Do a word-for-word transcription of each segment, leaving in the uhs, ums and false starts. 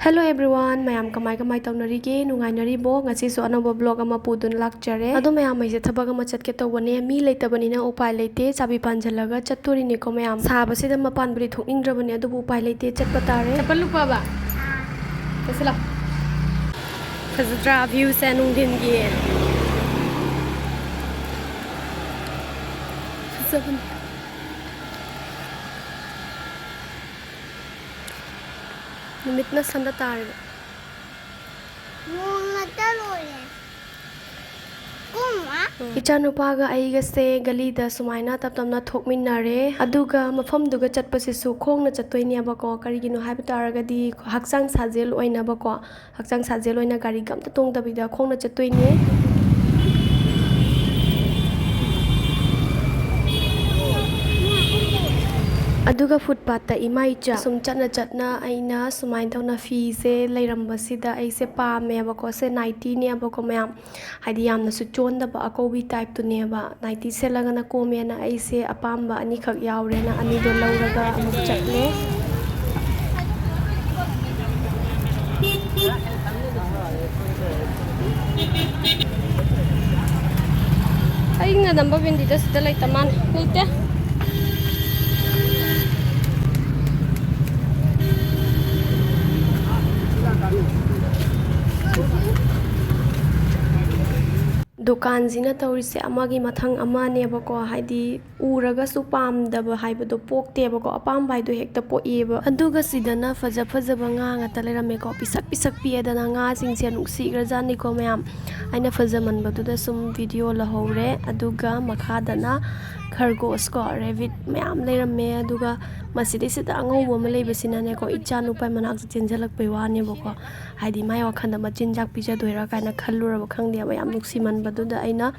Hello everyone, ꯃꯌꯥꯝ ꯀꯃꯥꯏ ꯀꯃꯥꯏ ꯇꯧꯅꯔꯤꯒꯦ? ꯅꯨꯡꯉꯥꯏꯅꯔꯤꯕꯣ? ꯉꯁꯤꯁꯨ ꯑꯅꯧꯕ vlog ꯑꯃ ꯄꯨꯗꯨꯅ ꯂꯥꯛꯆꯔꯦ꯫ ꯑꯗꯣ ꯃꯌꯥꯝ, ꯑꯩꯁꯦ ꯊꯕꯛ ꯑꯃ ꯆꯠꯀꯦ ꯇꯧꯕꯅꯦ, ꯃꯤ ꯂꯩꯇꯕꯅꯤꯅ ꯎꯄꯥꯏ ꯂꯩꯇꯦ, ꯆꯥꯕꯤ ꯄꯥꯟꯁꯤꯜꯂꯒ ꯆꯠꯇꯣꯔꯤꯅꯤꯀꯣ ꯃꯌꯥꯝ꯫ ꯁꯥꯕꯁꯤꯗ ꯃꯄꯥꯟꯕꯨꯗꯤ ꯊꯣꯛꯅꯤꯡꯗ꯭ꯔꯕꯅꯦ, ꯑꯗꯨꯕꯨ ꯎꯄꯥꯏ ꯂꯩꯇꯦ, ꯆꯠꯄ ꯇꯥꯔꯦ꯫ ꯆꯄꯜ ꯂꯨꯄꯥꯕ? ꯆꯠꯁꯤꯜꯂꯣ꯫ ꯐꯖꯗ꯭ꯔꯥ viewꯁꯦ ꯅꯨꯡꯊꯤꯟꯒꯤ? ꯐꯖꯕꯅꯤ꯫ ꯅꯨꯃꯤꯠꯅ ꯁꯟꯗ ꯇꯥꯔꯤꯕ꯫ ꯅꯣꯡꯅ ꯇꯥꯔꯣꯏꯌꯦ꯫ ꯀꯨꯝꯃ꯫ ꯏꯆꯥꯅꯨꯄꯥꯒ ꯑꯩꯒꯁꯦ ꯒꯂꯤꯗ ꯁꯨꯃꯥꯏꯅ ꯇꯞ ꯇꯞꯅ ꯊꯣꯛꯃꯤꯟꯅꯔꯦ꯫ ꯑꯗꯨꯒ ꯃꯐꯝꯗꯨꯒ ꯆꯠꯄꯁꯤꯁꯨ ꯈꯣꯡꯅ ꯆꯠꯇꯣꯏꯅꯦꯕꯀꯣ꯫ ꯀꯔꯤꯒꯤꯅꯣ ꯍꯥꯏꯕ ꯇꯥꯔꯒꯗꯤ ꯍꯛꯆꯥꯡ ꯁꯥꯖꯦꯜ ꯑꯣꯏꯅꯕꯀꯣ꯫ ꯍꯛꯆꯥꯡ ꯁꯥꯖꯦꯜ ꯑꯣꯏꯅ ꯒꯥꯔꯤꯒ ꯑꯝꯇ ꯇꯣꯡꯗꯕꯤꯗ ꯈꯣꯡꯅ ꯆꯠꯇꯣꯏꯅꯦ꯫ ꯑꯗꯨꯒ footpathꯇ ꯏꯃꯥ ꯏꯆꯥ ꯁꯨꯝ ꯆꯠꯅ ꯆꯠꯅ ꯑꯩꯅ ꯁꯨꯃꯥꯏꯅ ꯇꯧꯅ ꯐꯤꯁꯦ ꯂꯩꯔꯝꯕꯁꯤꯗ ꯑꯩꯁꯦ ꯄꯥꯝꯃꯦꯕꯀꯣ꯫ ꯁꯦ nightyꯅꯦꯕꯀꯣ ꯃꯌꯥꯝ, ꯍꯥꯏꯗꯤ ꯌꯥꯝꯅꯁꯨ ꯆꯣꯟꯗꯕ ꯑꯀꯧꯕꯤ typeꯇꯨꯅꯦꯕ꯫ Nighty ꯁꯦꯠꯂꯒꯅ ꯀꯣꯝꯃꯦꯅ ꯑꯩꯁꯦ ꯑꯄꯥꯝꯕ ꯑꯅꯤꯈꯛ ꯌꯥꯎꯔꯦꯅ ꯑꯅꯤꯗꯣ ꯂꯧꯔꯒ ꯑꯃꯨꯛ ꯆꯠꯂꯦ꯫ ꯑꯩꯅ ꯅꯝꯕ ꯕꯤꯟꯗꯤꯗ ꯁꯤꯗ ꯂꯩꯇ ꯃꯥꯜꯂꯦ꯫ ꯂꯩꯇꯦ꯫ ꯗꯨꯀꯥꯟꯁꯤꯅ ꯇꯧꯔꯤꯁꯦ ꯑꯃꯒꯤ ꯃꯊꯪ ꯑꯃꯅꯦꯕꯀꯣ, ꯍꯥꯏꯗꯤ ꯎꯔꯒꯁꯨ ꯄꯥꯝꯗꯕ ꯍꯥꯏꯕꯗꯣ ꯄꯣꯛꯇꯦꯕꯀꯣ, ꯑꯄꯥꯝꯕ ꯍꯥꯏꯗꯣ ꯍꯦꯛꯇ ꯄꯣꯛꯑꯦꯕ꯫ ꯑꯗꯨꯒ ꯁꯤꯗꯅ ꯐꯖ ꯐꯖꯕ ꯉꯥ ꯉꯥꯛꯇ ꯂꯩꯔꯝꯃꯦꯀꯣ, ꯄꯤꯁꯛ ꯄꯤꯁꯛ ꯄꯤꯛꯑꯦꯗꯅ ꯉꯥꯁꯤꯡꯁꯦ ꯅꯨꯡꯁꯤꯈ꯭ꯔꯖꯥꯠꯅꯤꯀꯣ ꯃꯌꯥꯝ꯫ ꯑꯩꯅ ꯐꯖꯃꯟꯕꯗꯨꯗ ꯁꯨꯝ video ꯂꯧꯍꯧꯔꯦ꯫ ꯑꯗꯨꯒ ꯃꯈꯥꯗꯅ ꯈꯔꯒꯣꯁ ꯀꯣ, rabbit ꯃꯌꯥꯝ ꯂꯩꯔꯝꯃꯦ꯫ ꯑꯗꯨꯒ ꯃꯁꯤꯗꯩꯁꯤꯗ ꯑꯉꯧꯕ ꯑꯃ ꯂꯩꯕꯁꯤꯅꯅꯦꯀꯣ, ꯏꯆꯥ ꯅꯨꯄꯥ ꯃꯅꯥꯛꯇ ꯆꯦꯟꯁꯤꯜꯂꯛꯄꯩ ꯋꯥꯅꯦꯕꯀꯣ꯫ ꯍꯥꯏꯗꯤ ꯃꯥꯏ ꯋꯥꯈꯜꯗ ꯃꯆꯤꯟꯖꯥꯛ ꯄꯤꯖꯗꯣꯏꯔꯥ ꯀꯥꯏꯅ ꯈꯜꯂꯨꯔꯕ ꯈꯪꯗꯦꯕ, ꯌꯥꯝ ꯅꯨꯡꯁꯤꯃꯟꯕꯗꯨꯗ ꯑꯩꯅ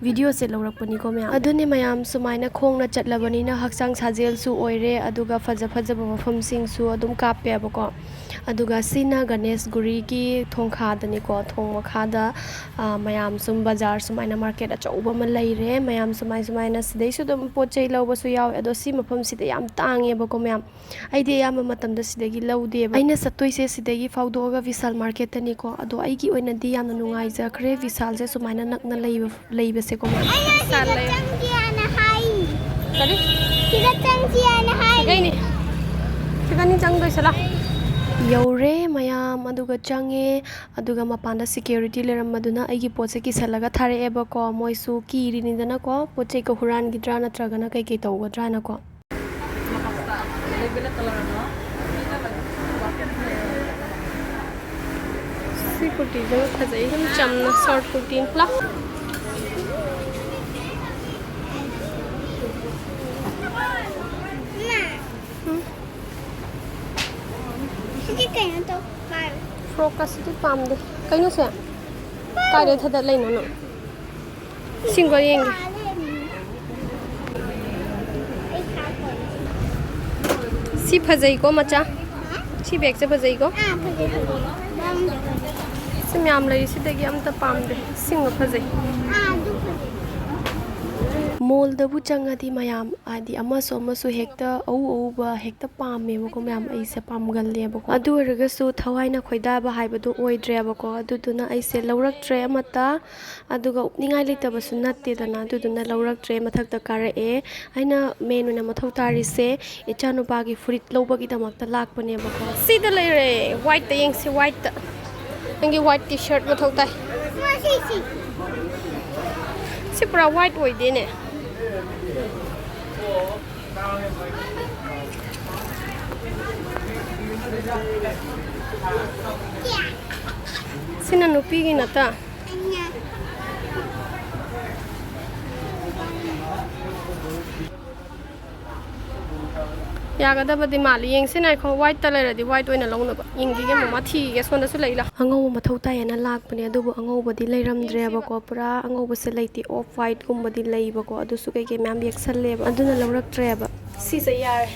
videoꯁꯦ ꯂꯧꯔꯛꯄꯅꯤꯀꯣ ꯃꯌꯥꯝ꯫ ꯑꯗꯨꯅꯦ ꯃꯌꯥꯝ, ꯁꯨꯃꯥꯏꯅ ꯈꯣꯡꯅ ꯆꯠꯂꯕꯅꯤꯅ ꯍꯛꯆꯥꯡ ꯁꯥꯖꯦꯜꯁꯨ ꯑꯣꯏꯔꯦ, ꯑꯗꯨꯒ ꯐꯖ ꯐꯖꯕ ꯃꯐꯝꯁꯤꯡꯁꯨ ꯑꯗꯨꯝ ꯀꯥꯞꯄꯦꯕꯀꯣ꯫ ꯑꯗꯨꯒ ꯁꯤꯅ ꯒꯅꯦꯁ ꯒꯨꯔꯤꯒꯤ ꯊꯣꯡꯈꯥꯗꯅꯤꯀꯣ, ꯊꯣꯡ ꯃꯈꯥꯗ, ꯑ, ꯃꯌꯥꯝ ꯁꯨꯝ ꯕꯖꯥꯔ ꯁꯨꯃꯥꯏꯅ ꯃꯥꯔꯀꯦꯠ ꯑꯆꯧꯕ ꯑꯃ ꯂꯩꯔꯦ꯫ ꯃꯌꯥꯝ ꯁꯨꯃꯥꯏ ꯁꯨꯃꯥꯏꯅ ꯁꯤꯗꯩꯁꯨ ꯑꯗꯨꯝ ꯄꯣꯠ ꯆꯩ ꯂꯧꯕꯁꯨ ꯌꯥꯎꯋꯦ꯫ ꯑꯗꯣ ꯁꯤ ꯃꯐꯝꯁꯤꯗ ꯌꯥꯝ ꯇꯥꯡꯉꯦꯕꯀꯣ ꯃꯌꯥꯝ꯫ ꯑꯩꯗꯤ ꯑꯌꯥꯝꯕ ꯃꯇꯝꯗ ꯁꯤꯗꯒꯤ ꯂꯧꯗꯦꯕ꯫ ꯑꯩꯅ ꯆꯠꯇꯣꯏꯁꯦ ꯁꯤꯗꯒꯤ ꯐꯥꯎꯗꯣꯛꯑꯒ ꯚꯤꯁꯥꯜ ꯃꯥꯔꯀꯦꯠꯇꯅꯤꯀꯣ꯫ ꯑꯗꯣ ꯑꯩꯒꯤ ꯑꯣꯏꯅꯗꯤ ꯌꯥꯝꯅ ꯅꯨꯡꯉꯥꯏꯖꯈ꯭ꯔꯦ ꯚꯤꯁꯥꯜꯁꯦ ꯁꯨꯃꯥꯏꯅ ꯅꯛꯅ ꯂꯩꯕ ꯂꯩꯕꯁꯦꯀꯣ ꯃꯌꯥꯝ꯫ ꯑꯩꯅ ꯁꯤꯗ ꯆꯪꯁꯤ ꯍꯥꯏꯅ ꯍꯥꯏ꯫ ꯀꯔꯤ? ꯁꯤꯗ ꯆꯪꯁꯤ ꯍꯥꯏꯅ ꯍꯥꯏ꯫ ꯁꯤꯗꯩꯅꯦ꯫ ꯁꯤꯗꯅꯤ ꯆꯪꯗꯣꯏꯁꯦ, ꯂꯥꯎ꯫ ꯌꯧꯔꯦ ꯃꯌꯥꯝ, ꯑꯗꯨꯒ ꯆꯪꯉꯦ꯫ ꯑꯗꯨꯒ ꯃꯄꯥꯟꯗ ꯁꯦꯀ꯭ꯌꯨꯔꯤꯇꯤ ꯂꯩꯔꯝꯕꯗꯨꯅ ꯑꯩꯒꯤ ꯄꯣꯠꯁꯦ ꯀꯤꯁꯜꯂꯒ ꯊꯥꯔꯛꯑꯦꯕꯀꯣ꯫ ꯃꯣꯏꯁꯨ ꯀꯤꯔꯤꯅꯤꯗꯅꯀꯣ, ꯄꯣꯠ ꯆꯩꯒ ꯍꯨꯔꯥꯟꯈꯤꯗ꯭ꯔꯥ ꯅꯠꯇ꯭ꯔꯒꯅ ꯀꯩꯀꯩ ꯇꯧꯒꯗ꯭ꯔꯥꯅꯀꯣ꯫ ꯁꯤ ꯀꯨꯔꯇꯤꯁꯤꯃ ꯐꯖꯩ, ꯑꯗꯨꯝ ꯆꯝꯅ ꯁꯣꯔꯠ ꯀꯨꯔꯇꯤ꯫ ꯂꯥꯎ꯫ ꯎꯝ꯫ ꯁꯤꯗꯤ ꯀꯩꯅꯣ ꯇꯧ ꯄꯥꯏꯌꯨ꯫ ꯐ꯭ꯔꯣꯛꯀꯁꯤꯗꯤ ꯄꯥꯝꯗꯦ꯫ ꯀꯩꯅꯣ ꯁꯦ? ꯀꯥꯏꯗꯩ ꯊꯗꯠ ꯂꯩꯅꯣ ꯅꯪ? ꯁꯤꯡꯒ ꯌꯦꯡꯒꯦ꯫ ꯁꯤ ꯐꯖꯩꯀꯣ ꯃꯆꯥ? ꯁꯤ ꯕꯦꯒꯁꯦ ꯐꯖꯩꯀꯣ? ꯑꯥ, ꯐꯖꯩ, ꯐꯖꯩ꯫ ꯁꯤ ꯃꯌꯥꯝ ꯂꯩꯔꯤ, ꯁꯤꯗꯒꯤ ꯑꯝꯇ ꯄꯥꯝꯗꯦ꯫ ꯁꯤꯡꯒ ꯐꯖꯩ꯫ ꯑꯥ, ꯑꯗꯨ ꯐꯖꯩ꯫ ꯃꯣꯜꯗꯕꯨ ꯆꯪꯉꯗꯤ ꯃꯌꯥꯝ, ꯍꯥꯏꯗꯤ ꯑꯃꯁꯨ ꯑꯃꯁꯨ ꯍꯦꯛꯇ ꯑꯎ ꯑꯎꯕ ꯍꯦꯛꯇ ꯄꯥꯝꯃꯦꯕꯀꯣ ꯃꯌꯥꯝ, ꯑꯩꯁꯦ ꯄꯥꯝꯒꯜꯂꯦꯕꯀꯣ꯫ ꯑꯗꯨ ꯑꯣꯏꯔꯒꯁꯨ ꯊꯋꯥꯏꯅ ꯈꯣꯏꯗꯥꯕ ꯍꯥꯏꯕꯗꯨ ꯑꯣꯏꯗ꯭ꯔꯦꯕꯀꯣ, ꯑꯗꯨꯗꯨꯅ ꯑꯩꯁꯦ ꯂꯧꯔꯛꯇ꯭ꯔꯦ ꯑꯃꯠꯇ꯫ ꯑꯗꯨꯒ ꯎꯞꯅꯤꯡꯉꯥꯏ ꯂꯩꯇꯕꯁꯨ ꯅꯠꯇꯦꯗꯅ, ꯑꯗꯨꯗꯨꯅ ꯂꯧꯔꯛꯇ꯭ꯔꯦ꯫ ꯃꯊꯛꯇ ꯀꯥꯔꯛꯑꯦ꯫ ꯑꯩꯅ ꯃꯦꯟ ꯑꯣꯏꯅ ꯃꯊꯧ ꯇꯥꯔꯤꯁꯦ ꯏꯆꯥꯅꯨꯄꯥꯒꯤ ꯐꯨꯔꯤꯠ ꯂꯧꯕꯒꯤꯗꯃꯛꯇ ꯂꯥꯛꯄꯅꯦꯕꯀꯣ꯫ ꯁꯤꯗ ꯂꯩꯔꯦ, ꯋꯥꯏꯠꯇ ꯌꯦꯡꯁꯤ, ꯋꯥꯏꯠꯇ꯫ ꯅꯪꯒꯤ ꯋꯥꯏꯠ ꯇꯤ ꯁꯔꯠ ꯃꯊꯧ ꯇꯥꯏ꯫ ꯁꯤ, ꯁꯤ꯫ ꯁꯤ ꯄꯨꯔꯥ ꯋꯥꯏꯠ ꯑꯣꯏꯗꯦꯅꯦ꯫ ꯁꯤꯅ ꯅꯨꯄꯤꯒꯤ ꯅꯠꯇ? ꯌꯥꯒꯗꯕꯗꯤ ꯃꯥꯜꯂꯤ꯫ ꯌꯦꯡꯁꯤ ꯉꯥꯏꯈꯣ, ꯋꯥꯏꯠꯇ ꯂꯩꯔꯗꯤ ꯋꯥꯏꯠ ꯑꯣꯏꯅ ꯂꯧꯅꯕ꯫ ꯌꯦꯡꯈꯤꯒꯦ, ꯃꯃꯥ ꯊꯤꯒꯦ꯫ ꯁꯣꯝꯗꯁꯨ ꯂꯩ, ꯂꯥꯎ꯫ ꯑꯉꯧꯕ ꯃꯊꯧ ꯇꯥꯏꯌꯦꯅ ꯂꯥꯛꯄꯅꯦ, ꯑꯗꯨꯕꯨ ꯑꯉꯧꯕꯗꯤ ꯂꯩꯔꯝꯗ꯭ꯔꯦꯕꯀꯣ꯫ ꯄꯨꯔꯥ ꯑꯉꯧꯕꯁꯦ ꯂꯩꯇꯦ, ꯑꯣꯐ ꯋꯥꯏꯠꯀꯨꯝꯕꯗꯤ ꯂꯩꯕꯀꯣ, ꯑꯗꯨꯁꯨ ꯀꯩꯀꯩ ꯃꯌꯥꯝ ꯌꯦꯛꯁꯜꯂꯦꯕ, ꯑꯗꯨꯅ ꯂꯧꯔꯛꯇ꯭ꯔꯦꯕ꯫ ꯁꯤꯁꯦ ꯌꯥꯔꯦ꯫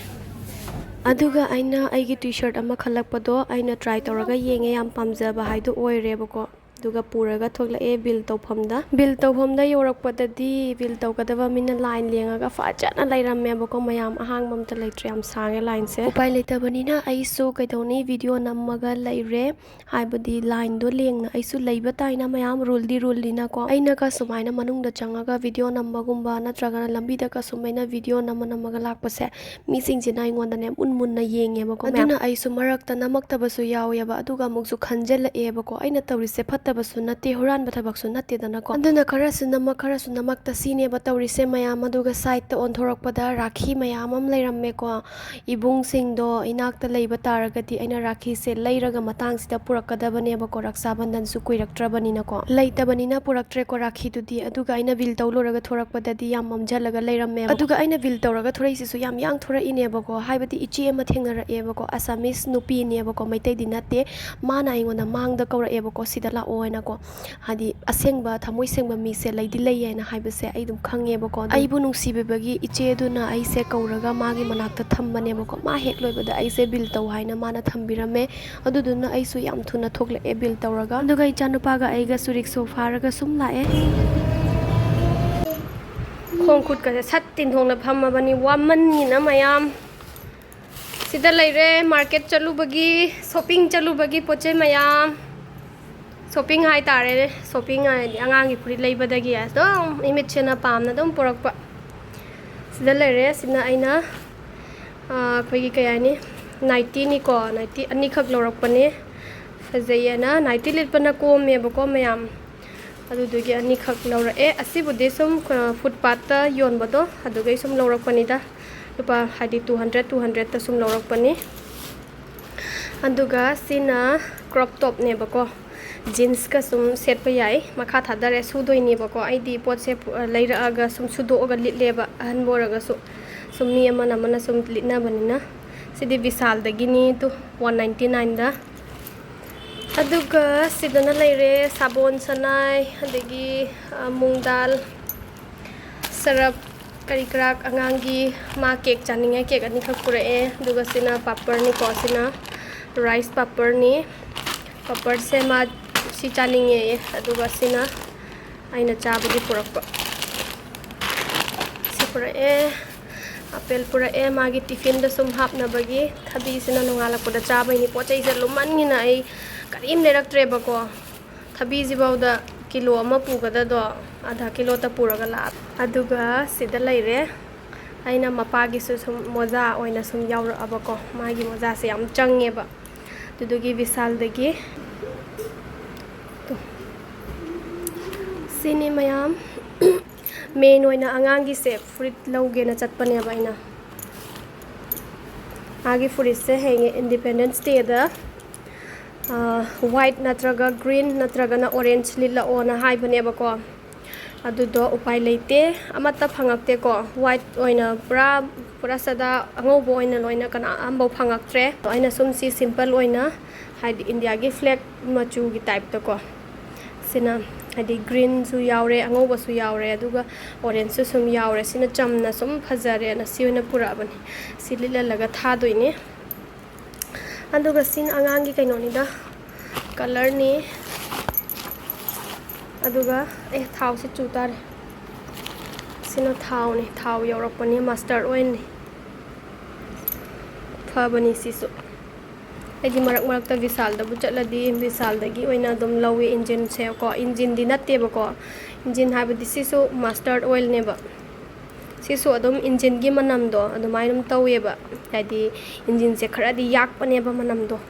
ꯑꯗꯨꯒ ꯑꯩꯅ ꯑꯩꯒꯤ ꯇꯤ ꯁꯔꯠ ꯑꯃ ꯈꯜꯂꯛꯄꯗꯣ ꯑꯩꯅ ꯇ꯭ꯔꯥꯏ ꯇꯧꯔꯒ ꯌꯦꯡꯉꯦ, ꯌꯥꯝ ꯄꯥꯝꯖꯕ ꯍꯥꯏꯗꯣ ꯑꯣꯏꯔꯦꯕꯀꯣ꯫ ꯑꯗꯨꯒ ꯄꯨꯔꯒ ꯊꯣꯛꯂꯛꯑꯦ ꯕꯤꯜ ꯇꯧꯐꯝꯗ꯫ ꯕꯤꯜ ꯇꯧꯐꯝꯗ ꯌꯧꯔꯛꯄꯗꯗꯤ ꯕꯤꯜ ꯇꯧꯒꯗꯕ ꯃꯤꯅ ꯂꯥꯏꯟ ꯂꯦꯡꯉꯒ ꯐꯖꯅ ꯂꯩꯔꯝꯃꯦꯕꯀꯣ꯫ ꯃꯌꯥꯝ ꯑꯍꯥꯡꯕ ꯑꯝꯇ ꯂꯩꯇ꯭ꯔꯦ, ꯌꯥꯝ ꯁꯥꯡꯉꯦ ꯂꯥꯏꯟꯁꯦ꯫ ꯎꯄꯥꯏ ꯂꯩꯇꯕꯅꯤꯅ ꯑꯩꯁꯨ ꯀꯩꯗꯧꯅꯤ, ꯚꯤꯗꯤꯑꯣ ꯅꯝꯃꯒ ꯂꯩꯔꯦ꯫ ꯍꯥꯏꯕꯗꯤ ꯂꯥꯏꯟꯗꯣ ꯂꯦꯡꯅ ꯑꯩꯁꯨ ꯂꯩꯕ ꯇꯥꯏꯅ, ꯃꯌꯥꯝ ꯔꯨꯜꯗꯤ ꯔꯨꯜꯅꯤꯅꯀꯣ꯫ ꯑꯩꯅꯒ ꯁꯨꯃꯥꯏꯅ ꯃꯅꯨꯡꯗ ꯆꯪꯉꯒ ꯚꯤꯗꯤꯑꯣ ꯅꯝꯕꯒꯨꯝꯕ ꯅꯠꯇ꯭ꯔꯒꯅ ꯂꯝꯕꯤꯗꯒ ꯁꯨꯝ ꯑꯩꯅ ꯚꯤꯗꯤꯑꯣ ꯅꯝꯃ ꯅꯝꯃꯒ ꯂꯥꯛꯄꯁꯦ, ꯃꯤꯁꯤꯡꯁꯤꯅ ꯑꯩꯉꯣꯟꯗꯅꯦ ꯃꯨꯟ ꯃꯨꯟꯅ ꯌꯦꯡꯉꯦꯕꯀꯣ ꯃꯌꯥꯝ꯫ ꯑꯗꯨꯅ ꯑꯩꯁꯨ ꯃꯔꯛꯇ ꯅꯝꯃꯛꯇꯕꯁꯨ ꯌꯥꯎꯋꯦꯕ꯫ ꯑꯗꯨꯒ ꯑꯃꯨꯛꯁꯨ ꯈꯟꯖꯜꯂꯛꯑꯦꯕꯀꯣ, ꯑꯩꯅ ꯇꯧꯔꯤꯁꯦ ꯐꯠꯇꯕꯁꯨ ꯅꯠꯇꯦ, ꯍꯨꯔꯥꯟꯕ ꯊꯕꯛꯁꯨ ꯅꯠꯇꯦꯗꯅꯀꯣ꯫ ꯑꯗꯨꯅ ꯈꯔꯁꯨ ꯅꯝꯃꯛ, ꯈꯔꯁꯨ ꯅꯝꯃꯛꯇ ꯁꯤꯅꯦꯕ ꯇꯧꯔꯤꯁꯦ ꯃꯌꯥꯝ꯫ ꯑꯗꯨꯒ ꯁꯥꯏꯠꯇ ꯑꯣꯟꯊꯣꯔꯛꯄꯗ ꯔꯥꯈꯤ ꯃꯌꯥꯝ ꯑꯃ ꯂꯩꯔꯝꯃꯦꯀꯣ꯫ ꯏꯕꯨꯡꯁꯤꯡꯗꯣ ꯏꯅꯥꯛꯇ ꯂꯩꯕ ꯇꯥꯔꯒꯗꯤ ꯑꯩꯅ ꯔꯥꯈꯤꯁꯦ ꯂꯩꯔꯒ ꯃꯇꯥꯡꯁꯤꯗ ꯄꯨꯔꯛꯀꯗꯕꯅꯦꯕꯀꯣ, ꯔꯛꯁꯥꯕꯟꯙꯟꯁꯨ ꯀꯨꯏꯔꯛꯇ꯭ꯔꯕꯅꯤꯅꯀꯣ꯫ ꯂꯩꯇꯕꯅꯤꯅ ꯄꯨꯔꯛꯇ꯭ꯔꯦꯀꯣ ꯔꯥꯈꯤꯗꯨꯗꯤ꯫ ꯑꯗꯨꯒ ꯑꯩꯅ ꯕꯤꯜ ꯇꯧ ꯂꯣꯏꯔꯒ ꯊꯣꯔꯛꯄꯗꯗꯤ ꯌꯥꯝ ꯃꯝꯖꯜꯂꯒ ꯂꯩꯔꯝꯃꯦꯕ꯫ ꯑꯗꯨꯒ ꯑꯩꯅ ꯕꯤꯜ ꯇꯧꯔꯒ ꯊꯣꯔꯛꯏꯁꯤꯁꯨ ꯌꯥꯝ ꯌꯥꯡ ꯊꯣꯔꯛꯏꯅꯦꯕꯀꯣ, ꯍꯥꯏꯕꯗꯤ ꯏꯆꯦ ꯑꯃ ꯊꯦꯡꯅꯔꯛꯑꯦꯕꯀꯣ, ꯑꯁꯥꯃꯤꯁ ꯅꯨꯄꯤꯅꯦꯕꯀꯣ, ꯃꯩꯇꯩꯗꯤ ꯅꯠꯇꯦ꯫ ꯃꯥꯅ ꯑꯩꯉꯣꯟꯗ ꯃꯥꯡꯗ ꯀꯧꯔꯛꯑꯦꯕꯀꯣ, "ꯁꯤꯗ ꯂꯥꯛꯑꯣ" ꯍꯥꯏꯅꯀꯣ꯫ ꯍꯥꯏꯗꯤ ꯑꯁꯦꯡꯕ ꯊꯃꯣꯏ ꯁꯦꯡꯕ ꯃꯤꯁꯦ ꯂꯩꯗꯤ ꯂꯩ ꯍꯥꯏꯅ ꯍꯥꯏꯕꯁꯦ ꯑꯩ ꯑꯗꯨꯝ ꯈꯪꯉꯦꯕꯀꯣ꯫ ꯑꯗꯨ ꯑꯩꯕꯨ ꯅꯨꯡꯁꯤꯕꯤꯕꯒꯤ ꯏꯆꯦꯗꯨꯅ ꯑꯩꯁꯦ ꯀꯧꯔꯒ ꯃꯥꯒꯤ ꯃꯅꯥꯛꯇ ꯊꯝꯕꯅꯦꯕꯀꯣ꯫ ꯃꯥ ꯍꯦꯛ ꯂꯣꯏꯕꯗ ꯑꯩꯁꯦ ꯕꯤꯜ ꯇꯧ ꯍꯥꯏꯅ ꯃꯥꯅ ꯊꯝꯕꯤꯔꯝꯃꯦ꯫ ꯑꯗꯨꯗꯨꯅ ꯑꯩꯁꯨ ꯌꯥꯝ ꯊꯨꯅ ꯊꯣꯛꯂꯛꯑꯦ ꯕꯤꯜ ꯇꯧꯔꯒ꯫ ꯑꯗꯨꯒ ꯏꯆꯥꯅꯨꯄꯥꯒ ꯑꯩꯒꯁꯨ ꯔꯤꯛꯁꯣ ꯐꯥꯔꯒ ꯁꯨꯝ ꯂꯥꯛꯑꯦ꯫ ꯈꯣꯡ ꯈꯨꯠꯀꯁꯦ ꯁꯠ ꯇꯤꯡꯊꯣꯛꯅ ꯐꯝꯃꯕꯅꯤ, ꯋꯥꯃꯟꯒꯤꯅ ꯃꯌꯥꯝ꯫ ꯁꯤꯗ ꯂꯩꯔꯦ, ꯃꯥꯔꯀꯦꯠ ꯆꯠꯂꯨꯕꯒꯤ, ꯁꯣꯞꯄꯤꯡ ꯆꯠꯂꯨꯕꯒꯤ ꯄꯣꯠ ꯆꯩ ꯃꯌꯥꯝ꯫ ꯁꯣꯞꯄꯤꯡ ꯍꯥꯏꯇꯥꯔꯦꯅꯦ, ꯁꯣꯞꯄꯤꯡ ꯍꯥꯏꯗꯤ ꯑꯉꯥꯡꯒꯤ ꯐꯨꯔꯤꯠ ꯂꯩꯕꯗꯒꯤ ꯑꯗꯨꯝ ꯏꯃꯤꯠꯁꯤꯅ ꯄꯥꯝꯅ ꯑꯗꯨꯝ ꯄꯨꯔꯛꯄ꯫ ꯁꯤꯗ ꯂꯩꯔꯦ, ꯁꯤꯅ ꯑꯩꯅ, ꯑ, ꯑꯩꯈꯣꯏꯒꯤ ꯀꯩ ꯍꯥꯏꯅꯤ, ꯅꯥꯏꯇꯤꯅꯤꯀꯣ, ꯅꯥꯏꯇꯤ ꯑꯅꯤꯈꯛ ꯂꯧꯔꯛꯄꯅꯦ꯫ ꯐꯖꯩꯌꯦꯅ, ꯅꯥꯏꯇꯤ ꯂꯤꯠꯄꯅ ꯀꯣꯝꯃꯦꯕꯀꯣ ꯃꯌꯥꯝ, ꯑꯗꯨꯗꯨꯒꯤ ꯑꯅꯤꯈꯛ ꯂꯧꯔꯛꯑꯦ꯫ ꯑꯁꯤꯕꯨꯗꯤ ꯁꯨꯝ, ꯑ, ꯐꯨꯠꯄꯥꯠꯇ ꯌꯣꯟꯕꯗꯣ ꯑꯗꯨꯒꯩ ꯁꯨꯝ ꯂꯧꯔꯛꯄꯅꯤꯗ, ꯂꯨꯄꯥ ꯍꯥꯏꯗꯤ two hundred, two hundredꯇ ꯁꯨꯝ ꯂꯧꯔꯛꯄꯅꯤ꯫ ꯑꯗꯨꯒ ꯁꯤꯅ ꯀ꯭ꯔꯣꯞ ꯇꯣꯞꯅꯦꯕꯀꯣ, ꯖꯤꯟꯁꯀ ꯁꯨꯝ ꯁꯦꯠꯄ ꯌꯥꯏ꯫ ꯃꯈꯥ ꯊꯥꯗꯔꯦ, ꯁꯨꯗꯣꯏꯅꯦꯕꯀꯣ꯫ ꯑꯩꯗꯤ ꯄꯣꯠꯁꯦ ꯄꯨ-, ꯂꯩꯔꯛꯑꯒ ꯁꯨꯝ ꯁꯨꯗꯣꯛꯑꯒ ꯂꯤꯠꯂꯦꯕ, ꯑꯍꯟꯕ ꯑꯣꯏꯔꯒꯁꯨ꯫ ꯁꯨꯝ ꯃꯤ ꯑꯃꯅ ꯑꯃꯅ ꯁꯨꯝ ꯂꯤꯠꯅꯕꯅꯤꯅ꯫ ꯁꯤꯗꯤ ꯕꯤꯁꯥꯜꯗꯒꯤꯅꯤ, ꯇꯨ, one ninety nineꯗ꯫ ꯑꯗꯨꯒ ꯁꯤꯗꯅ ꯂꯩꯔꯦ ꯁꯥꯕꯣꯟ, ꯁꯅꯥꯏ, ꯑꯗꯒꯤ, ꯑ, ꯃꯨꯡ ꯗꯥꯜ, ꯁꯔꯞ, ꯀꯔꯤ ꯀꯔꯥꯛ ꯑꯉꯥꯡꯒꯤ ꯃꯥ ꯀꯦꯛ ꯆꯥꯅꯤꯡꯉꯦ, ꯀꯦꯛ ꯑꯅꯤꯈꯛ ꯄꯨꯔꯛꯑꯦ꯫ ꯑꯗꯨꯒ ꯁꯤꯅ ꯄꯥꯄꯔꯅꯤꯀꯣ, ꯁꯤꯅ ꯔꯥꯏꯁ ꯄꯥꯄꯔꯅꯤ꯫ ꯄꯥꯄꯔꯁꯦ ꯃꯥ ꯁꯤ ꯆꯥꯅꯤꯡꯉꯦꯌꯦ꯫ ꯑꯗꯨꯒ ꯁꯤꯅ ꯑꯩꯅ ꯆꯥꯕꯒꯤ ꯄꯨꯔꯛꯄ꯫ ꯁꯤ ꯄꯨꯔꯛꯑꯦ, ꯑꯄꯦꯜ ꯄꯨꯔꯛꯑꯦ, ꯃꯥꯒꯤ ꯇꯤꯐꯤꯟꯗ ꯁꯨꯝ ꯍꯥꯞꯅꯕꯒꯤ꯫ ꯊꯕꯤꯁꯤꯅ ꯅꯣꯡꯉꯥꯜꯂꯛꯄꯗ ꯆꯥꯕꯩꯅꯤ꯫ ꯄꯣꯠ ꯆꯩꯁꯦ ꯂꯨꯝꯃꯟꯒꯤꯅ ꯑꯩ ꯀꯔꯤꯝ ꯂꯩꯔꯛꯇ꯭ꯔꯦꯕꯀꯣ꯫ ꯊꯕꯤꯁꯤꯐꯥꯎꯗ ꯀꯤꯂꯣ ꯑꯃ ꯄꯨꯒꯗꯗꯣ ꯑꯥꯙꯥ ꯀꯤꯂꯣꯇ ꯄꯨꯔꯒ ꯂꯥꯛꯑꯕ꯫ ꯑꯗꯨꯒ ꯁꯤꯗ ꯂꯩꯔꯦ꯫ ꯑꯩꯅ ꯃꯄꯥꯒꯤꯁꯨ ꯁꯨꯝ ꯃꯣꯖꯥ ꯑꯣꯏꯅ ꯁꯨꯝ ꯌꯥꯎꯔꯛꯑꯕꯀꯣ꯫ ꯃꯥꯒꯤ ꯃꯣꯖꯥꯁꯦ ꯌꯥꯝ ꯆꯪꯉꯦꯕ꯫ ꯑꯗꯨꯗꯨꯒꯤ ꯚꯤꯁꯥꯜꯗꯒꯤ꯫ ꯇꯨ꯫ ꯁꯤꯅꯤ ꯃꯌꯥꯝ꯫ ꯃꯦꯟ ꯑꯣꯏꯅ ꯑꯉꯥꯡꯒꯤꯁꯦ ꯐꯨꯔꯤꯠ ꯂꯧꯒꯦꯅ ꯆꯠꯄꯅꯦꯕ ꯑꯩꯅ꯫ ꯃꯥꯒꯤ ꯐꯨꯔꯤꯠꯁꯦ ꯍꯌꯦꯡ ꯏꯟꯗꯤꯄꯦꯟꯗꯦꯟꯁ ꯗꯦꯗ, ꯑ, ꯋꯥꯏꯠ ꯅꯠꯇ꯭ꯔꯒ ꯒ꯭ꯔꯤꯟ ꯅꯠꯇ꯭ꯔꯒꯅ ꯑꯣꯔꯦꯟꯖ ꯂꯤꯠꯂꯛꯑꯣꯅ ꯍꯥꯏꯕꯅꯦꯕꯀꯣ꯫ ꯑꯗꯨꯗꯣ ꯎꯄꯥꯏ ꯂꯩꯇꯦ, ꯑꯃꯠꯇ ꯐꯪꯉꯛꯇꯦꯀꯣ꯫ ꯋꯥꯏꯠ ꯑꯣꯏꯅ ꯄꯨꯔꯥ, ꯄꯨꯔꯥ ꯁꯗꯥ ꯑꯉꯧꯕ ꯑꯣꯏꯅ ꯂꯣꯏꯅ ꯀꯅꯥ ꯑꯝꯐꯥꯎ ꯐꯪꯉꯛꯇ꯭ꯔꯦ꯫ ꯑꯗꯣ ꯑꯩꯅ ꯁꯨꯝ ꯁꯤ ꯁꯤꯝꯄꯜ ꯑꯣꯏꯅ, ꯍꯥꯏꯗꯤ ꯏꯟꯗꯤꯌꯥꯒꯤ ꯐ꯭ꯂꯦꯛ ꯃꯆꯨꯒꯤ ꯇꯥꯏꯞꯇꯀꯣ, ꯁꯤꯅ ꯍꯥꯏꯗꯤ ꯒ꯭ꯔꯤꯟꯁꯨ ꯌꯥꯎꯔꯦ, ꯑꯉꯧꯕꯁꯨ ꯌꯥꯎꯔꯦ, ꯑꯗꯨꯒ ꯑꯣꯔꯦꯟꯖꯁꯨ ꯁꯨꯝ ꯌꯥꯎꯔꯦ꯫ ꯁꯤꯅ ꯆꯝꯅ ꯁꯨꯝ ꯐꯖꯔꯦꯅ ꯁꯤ ꯑꯣꯏꯅ ꯄꯨꯔꯛꯑꯕꯅꯤ꯫ ꯁꯤ ꯂꯤꯠꯍꯜꯂꯒ ꯊꯥꯗꯣꯏꯅꯦ꯫ ꯑꯗꯨꯒ ꯁꯤꯅ ꯑꯉꯥꯡꯒꯤ ꯀꯩꯅꯣꯅꯤꯗ, ꯀꯂꯔꯅꯤ꯫ ꯑꯗꯨꯒ ꯑꯦ, ꯊꯥꯎꯁꯤ ꯆꯨ ꯇꯥꯔꯦ꯫ ꯁꯤꯅ ꯊꯥꯎꯅꯤ, ꯊꯥꯎ ꯌꯧꯔꯛꯄꯅꯤ, ꯃꯁꯇꯔꯗ ꯑꯣꯏꯜꯅꯤ꯫ ꯐꯕꯅꯤ ꯁꯤꯁꯨ꯫ ꯑꯩꯗꯤ ꯃꯔꯛ ꯃꯔꯛꯇ ꯚꯤꯁꯥꯜꯗꯕꯨ ꯆꯠꯂꯗꯤ ꯚꯤꯁꯥꯜꯗꯒꯤ ꯑꯣꯏꯅ ꯑꯗꯨꯝ ꯂꯧꯋꯤ ꯏꯟꯖꯤꯟꯁꯦ ꯀꯣ꯫ ꯏꯟꯖꯤꯟꯗꯤ ꯅꯠꯇꯦꯕꯀꯣ, ꯏꯟꯖꯤꯟ ꯍꯥꯏꯕꯗꯤ ꯁꯤꯁꯨ ꯃꯁꯇꯔꯗ ꯑꯣꯏꯜꯅꯦꯕ꯫ ꯁꯤꯁꯨ ꯑꯗꯨꯝ ꯏꯟꯖꯤꯟꯒꯤ ꯃꯅꯝꯗꯣ ꯑꯗꯨꯃꯥꯏꯅ ꯑꯗꯨꯝ ꯇꯧꯋꯦꯕ꯫ ꯍꯥꯏꯗꯤ ꯏꯟꯖꯤꯟꯁꯦ ꯈꯔꯗꯤ ꯌꯥꯛꯄꯅꯦꯕ ꯃꯅꯝꯗꯣ꯫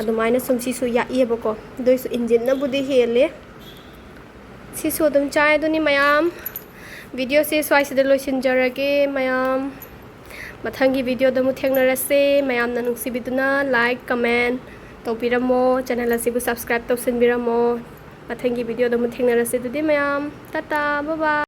ꯑꯗꯨꯃꯥꯏꯅ ꯁꯨꯝ ꯁꯤꯁꯨ ꯌꯥꯛꯑꯦꯕꯀꯣ꯫ ꯑꯗꯨꯏꯁꯨ ꯏꯟꯖꯤꯟꯅꯕꯨꯗꯤ ꯍꯦꯜꯂꯦ꯫ ꯁꯤꯁꯨ ꯑꯗꯨꯝ ꯆꯥꯏ꯫ ꯑꯗꯨꯅꯤ ꯃꯌꯥꯝ, ꯚꯤꯗꯤꯑꯣꯁꯦ ꯁ꯭ꯋꯥꯏꯁꯤꯗ ꯂꯣꯏꯁꯤꯟꯖꯔꯒꯦ ꯃꯌꯥꯝ꯫ ꯃꯊꯪꯒꯤ ꯚꯤꯗꯤꯑꯣꯗ ꯑꯃꯨꯛ ꯊꯦꯡꯅꯔꯁꯦ꯫ ꯃꯌꯥꯝꯅ ꯅꯨꯡꯁꯤꯕꯤꯗꯨꯅ ꯂꯥꯏꯛ, ꯀꯃꯦꯟ ꯇꯧꯕꯤꯔꯝꯃꯣ꯫ ꯆꯦꯅꯦꯜ ꯑꯁꯤꯕꯨ ꯁꯕꯁꯀ꯭ꯔꯥꯏꯕ ꯇꯧꯁꯤꯟꯕꯤꯔꯝꯃꯣ꯫ ꯃꯊꯪꯒꯤ ꯚꯤꯗꯤꯑꯣꯗ ꯑꯃꯨꯛ ꯊꯦꯡꯅꯔꯁꯦ꯫ ꯑꯗꯨꯗꯤ ꯃꯌꯥꯝ, ꯇꯥꯇꯥ, ꯕꯥꯏ ꯕꯥꯏ꯫